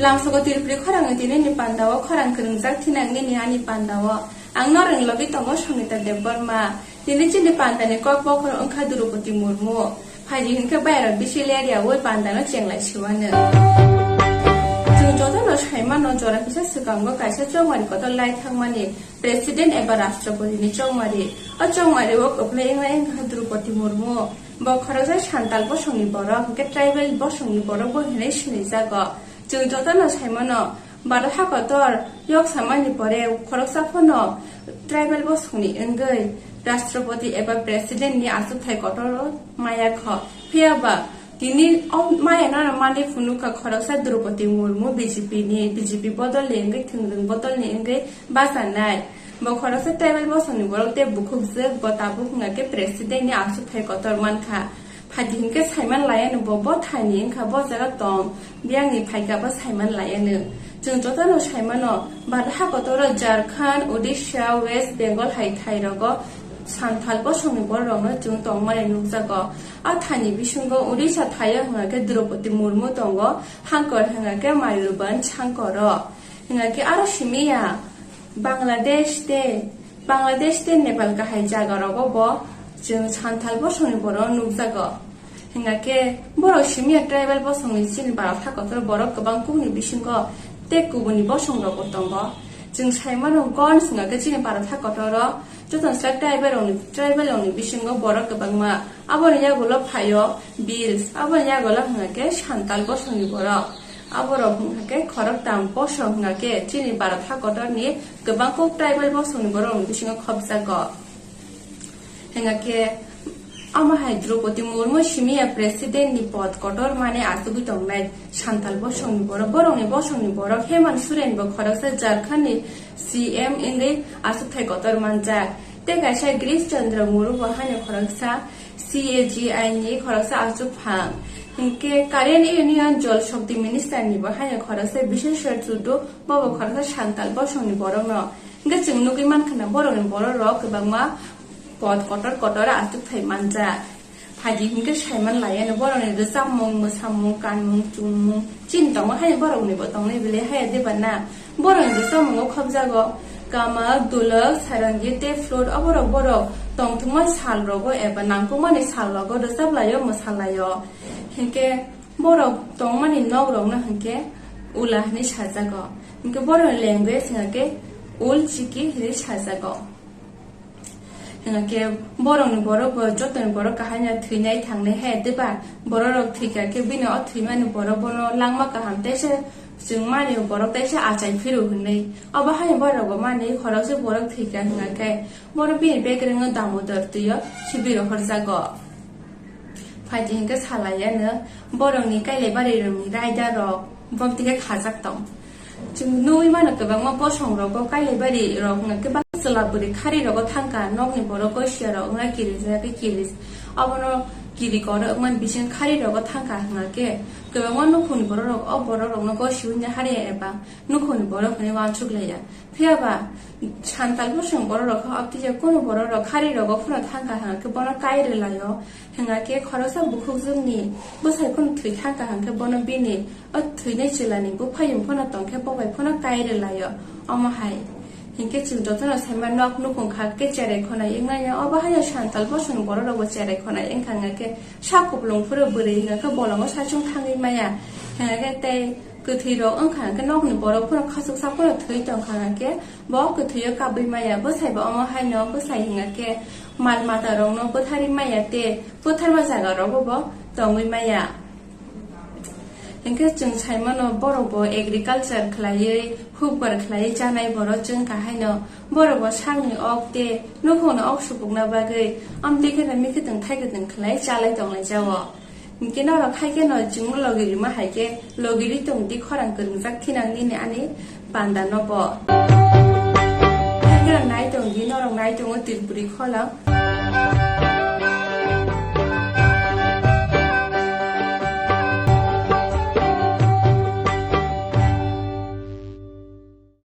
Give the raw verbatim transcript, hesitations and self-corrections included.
Ang sogo Tripuri khorang ni tini ni panda o khorang kwrwngjak thinang nini ani panda o. Ang noreng logi tongo Sangita Debbarma. Tini chini panda ni kok bokhorok wngkha Droupadi Murmu. Phaidi hinkhe bayarok bisi lerya oi panda no chenglai siwano. Chwng joto no saimano jora kisa swkango kaisa chongmari kotor lai thangmani President eba Rashtrapati ni chongmari. O chongmari o kwplai wngna wngkha Droupadi Murmu. Bo khoroksa Santal bosong ni borok, hinkhe tribal bosong ni borok bo hinwi sinijak o. Chwng jotono saimano, Bharat hakotor yok samani pore khoroksa phano tribal bosongni wngwi Rashtrapati eba President ni achukthai kotor maya kho. Phiya ba tini o maya no mani phunukha khoroksa Droupadi Murmu B J P ni, B J P bodol ni wngwi, thwngwrwng bodol ni wngwi bachanai. Bo khoroksa tribal bosongni borok tei bukhukjwk, bo tabuk wngkha khe President ni achukthai kotor mankha. Phaidi hinkhe saiman laiano bo, bo thani wngkha, bo jaga tong, biyangni phaikha bo saiman laiano. Chwng jotono saimano, Bharat hakotoro Jharkhand, Odisha, West Bengal hai thairogo Santal bosongni bororokno chwng tongmani nukjago. A thani bisingo Odisha thaio hwnkha khe Droupadi Murmu tongo, hangkor hwnkha khe Mayurbhanj hangkoro. Hwnkha khe aro simiya Bangladesh tei, Bangladesh tei Nepal kahai jagarogo bo chwng Santal bosongni borok nukjago. Hwnkha khe borok simiya tribal bosongni chini Bharat hakotor borok kwbang kukni bisingo tei kubuni bosongrokbo tongo. Chwng saimano Gons hwnkha khe chini Bharat hakotoro jotono slai tribal rokni, tribal rokni bisingo borok kwbangma. Aboni yagulo phaio Bills, aboni yagulo hwnkha khe Santal bosongni borok. Aborok hwnkha khe khoroktham bosong hwnkha khe chini Bharat hakotorni kwbang kuk tribal bosongni borokni bisingo khopjago. Hwnkha khe omo hai Droupadi Murmu simiya President ni pod kotor mani achugwi tongnai Santal bosongni borok. Borokni bosongni borok Hemant Soren bo khoroksa Jharkhand ni C M wngwi achukthai kotor manjak. Tei kaisa Girish Chandra Murmu bo haino khoroksa C A G I ni khoroksa achukphang. Hinkhe Current Union Jal Shakti Minister ni bo haino khoroksa Bisheshwar Tudu, bo bo khoroksa Santal bosongni borokno. Hinkhe chwng nugwi mankha na borokni borok rok kwbangma pod kotor kotor achukthai manjak. Phaidi hinkhe saiman laiano borokni rwchapmung, mwsamung, kanmung, chumung, chini tongo haino borokni bo tongnai belai haya diba na? Borokni rwchapmungo khopjago Kamak, Dulak, Sarangi tei Flute, oborok borok tongthokma salrogo eba nangkukmani salrogo rwchaplaio, mwsalaio. Hinkhe borok tongmani nokrokno hinkhe Ula hinwi sajago. Hinkhe borokni language hwnkha khe Ul Chiki hinwi sajago. Hwnkhe borokni borok bo jotoni borok kaham ya thwinai thangnai hai diba? Borok rok thwikha khe bini o thwimani borok bono langma kaham teisa chwng mani borok teisa achai phiru hinwi. Obo hai borok bo mani khoroksa borok thwikha hwnkha khe bono bini bekreng no Damodar twi o khibi rohorjago. Phaidi hinkhe salaiya no borokni Kailaibari rokni raida rok bom tike khajak tong. Chwng nugwi mano kwbangma bosong rogo Kailaibari rok hwnkhe bang chwla bwrwi khari rogo thangkha, nokni borok gosia rok wngna kirijak khe kirij. Abono kiri koro wngmani bising khari rogo thangkha hwnkhe kwbangma nukhungni borok rok o borok rokno gosi wngya hariya eba nukhungni borok hwnwi uansuk laiya. Phiya ba Santal bosong borok rok khe abtwi je kunu borok rok khari rogo phano thangkha hwnkhe bono kai rwlaio. Hwnkha khe khoroksa bukhukjwkni bwsai phano thwi thangkha hwnkhe bono bini o thwinai chwlani buphayung phano tongkhe bo bai phano kai rwlaio. Omo hai hinkhe chwng jotono saima nok nukhung kha khe cherai khonai wngmanya. Obo haino Santal bosong borok rokbo cherai khonai wngkha hwnkhe sak kupulung phuru bwrwi hwnkhe bolongo saichung thangwi maya. Hwnkhe tei kwthwi rok wngkha hwnkhe nokni borok phano khachuksa phano thwi tongkha hwnkhe bo kwthwio kabwi maya. Bwsai bo omo haino bwsai hwnkha khe mal mata rokno bwtharwi maya tei bwtharma jaga rogo bo tongwi maya. Hinkhe chwng saimano borok bo agriculture khlaiwi hukbar khlaiwi chanai borok chwng kahaino borok bo sakni ok tei nukhungni ok supukna bagwi amtwi kheno mikhitwng thaikitwng khlai chalai tonglai jao. Hinkhe norok hai kheno chwngno logi rima hai khe logi ri tong di khorang kwrwngjak thinang nini ani panda no bo. Hai kheno nai tong di norok nai tongo Tripuri khorang.